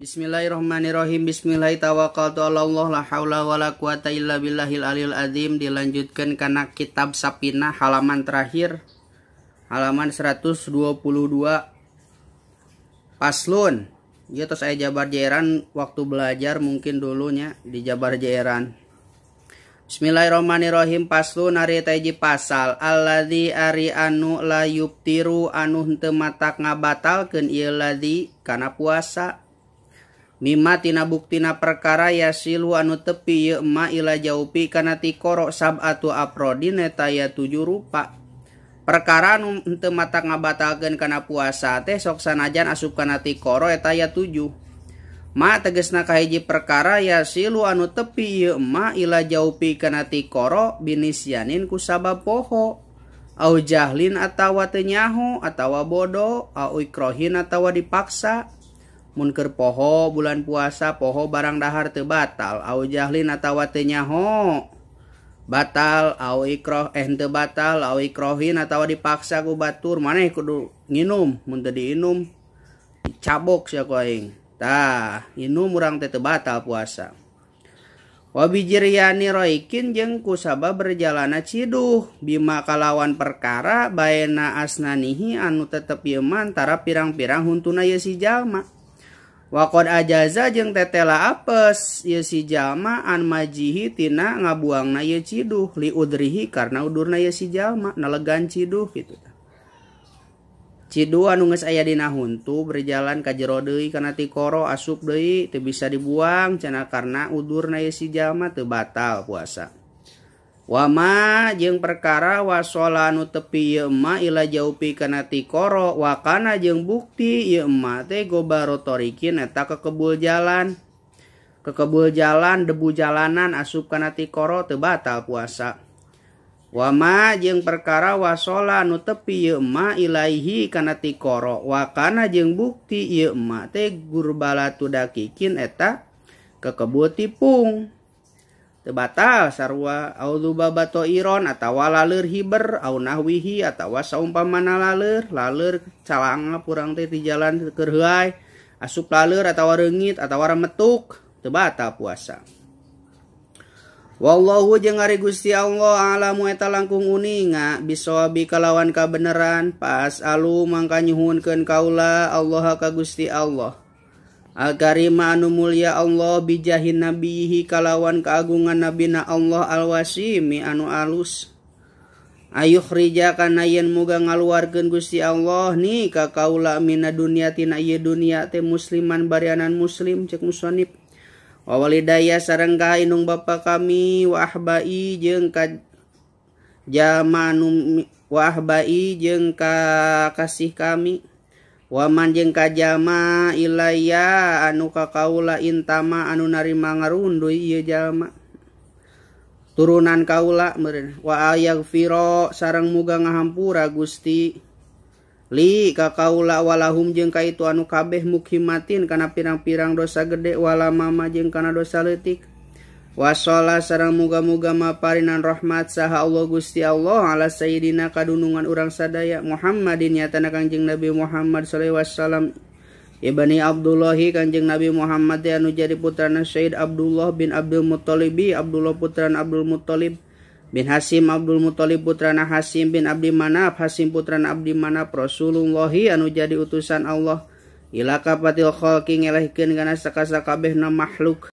Bismillahirrahmanirrahim. Bismillahirrahmanirrahim. Ala Allah la haula wala quwata illa billahil aliyil azim. Dilanjutkan karena kitab Sapina halaman terakhir, halaman 122. Paslon. Ieu tos aya Jabar Jeeran waktu belajar mungkin dulunya di Jabar Jeeran. Bismillahirrahmanirrahim. Paslon ari eta hiji pasal alladzi ari anu la yubtiru anu henteu matak ngabatalkeun ieu ladzi kana puasa. Mimma tina buktina perkara yasilu anu tepi ieu ma ila jaupi kana tikoro sab'atu aprodin eta aya 7 rupa. Perkara anu henteu matak ngabatalkeun kana puasa teh sok sanajan asup kana tikoro eta aya 7. Ma tegesna kahiji perkara yasilu anu tepi ieu ma ila jaupi kana tikoro binisyanin ku sabab poho au jahlin atawa teu nyaho atawa bodoh au ikrohin atawa dipaksa. Mun keur poho bulan puasa poho barang dahar teu batal au jahlin atawa teu nyaho batal au ikroh henteu batal au ikrohin atawa dipaksa ku batur maneh kudu nginum mun teu diinum dicabok sia ku aing. Tah nginum urang teh teu batal puasa. Wa bijiryani roikin jeung kusabab berjalana ciduh bima kalawan perkara baena asnanihi anu tetep ieu mah antara pirang-pirang huntuna ieu si jalma. Waqad ajaza jeung tetela apes ieu si jalma an majihi tina ngabuangna ieu ciduh li udrihi karena udurna ieu si jalma nalegan ciduh kitu. Ciduh anu geus aya dina huntu berjalan ka jero deui kana tikoro asup deui teu bisa dibuang cenah karena udurna ieu si jalma teu batal puasa. Wama jeung perkara wasola anu tepi ieu ma ila jaupi kana tikoro wakana jeung bukti ieu ma teh gobaro torikin eta kekebul jalan. Kekebul jalan debu jalanan asup kana tikoro teu batal puasa. Wama jeung perkara wasola anu tepi ieu ma ilaihi kana tikoro wakana jeung bukti ieu ma teh gurbalatu dakikin eta kekebul tipung. Teu batal sarua au dzubaba iron atawa laleur hiber au nahwihi atawa saumpamana laleur laleur calanga purang teh di jalan keur heuay asup laleur atawa reungit atawa remetuk teu batal puasa. Wallahu jeung ari Gusti Allah alamu eta langkung uninga bisawabi kalawan kabeneran pas alu mangka nyuhunkeun kaula Allah ka Gusti Allah. Al-Karima anu mulia Allah bijahin nabihi kalawan keagungan nabina Allah al-wasimi anu alus. Ayukhrija kana yen muga ngaluarkeun Gusti Allah ni ka kaula mina dunya tina ieu dunya teh musliman barianan muslim cek musonib. Wa walidaya sareng ka indung bapa kami wa ahbai jeung ka jalma anu wa ahbai jeung ka kasih kami. Waman jeung ka jalma ilaya anu ka kaula intama anu narima ngarunduy ieu jalma turunan kaula meureun wa ayaghfira sareng muga ngahampura Gusti li ka kaula walahum jeung ka itu anu kabeh mukhimatin kana pirang-pirang dosa gede wala mama jeung kana dosa leutik wasola sareng muga-muga maparinan rahmat saha Allah Gusti Allah ala sayyidina kadunungan urang sadaya Muhammadin nyatana Kangjeng Nabi Muhammad sallallahu alaihi wasallam ibni Abdullahi Kangjeng Nabi Muhammad anu jadi putrana Sayyid Abdullah bin Abdul Muttalib Abdullah putrana Abdul Muttalib bin Hasim Abdul Muttalib putrana Hasim bin Abdi Manaf Hasim putrana Abdi Manaf Rasulullahi anu jadi utusan Allah ila kapatil khalqi ngelehkeun kana sakasakabehna makhluk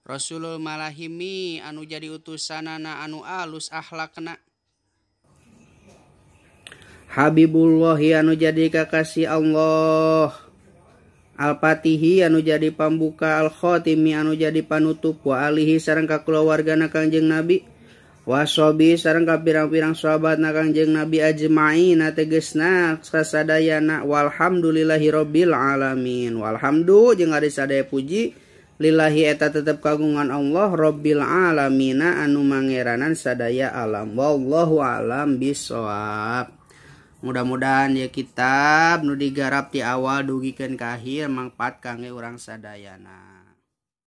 Rasulul malahimi anu jadi utusanana anu alus akhlakna Habibullahi anu jadi kakasih Allah Al-Fatihi anu jadi pambuka Al-Khatimi anu jadi panutup wa alihi sareng ka kulawargana Kangjeng Nabi wasobi sareng ka pirang-pirang sahabatna Kangjeng Nabi ajmaina tegesna sasadayana walhamdulillahirabbil alamin walhamdu jeung ari sadaya puji lillahi eta tetep kagungan Allah Rabbil alamina anu mangeranan sadaya alam wallahu alam bisawab. Mudah-mudahan ya kitab nu digarap di awal dugikeun ka akhir mangfaat kangge urang sadayana.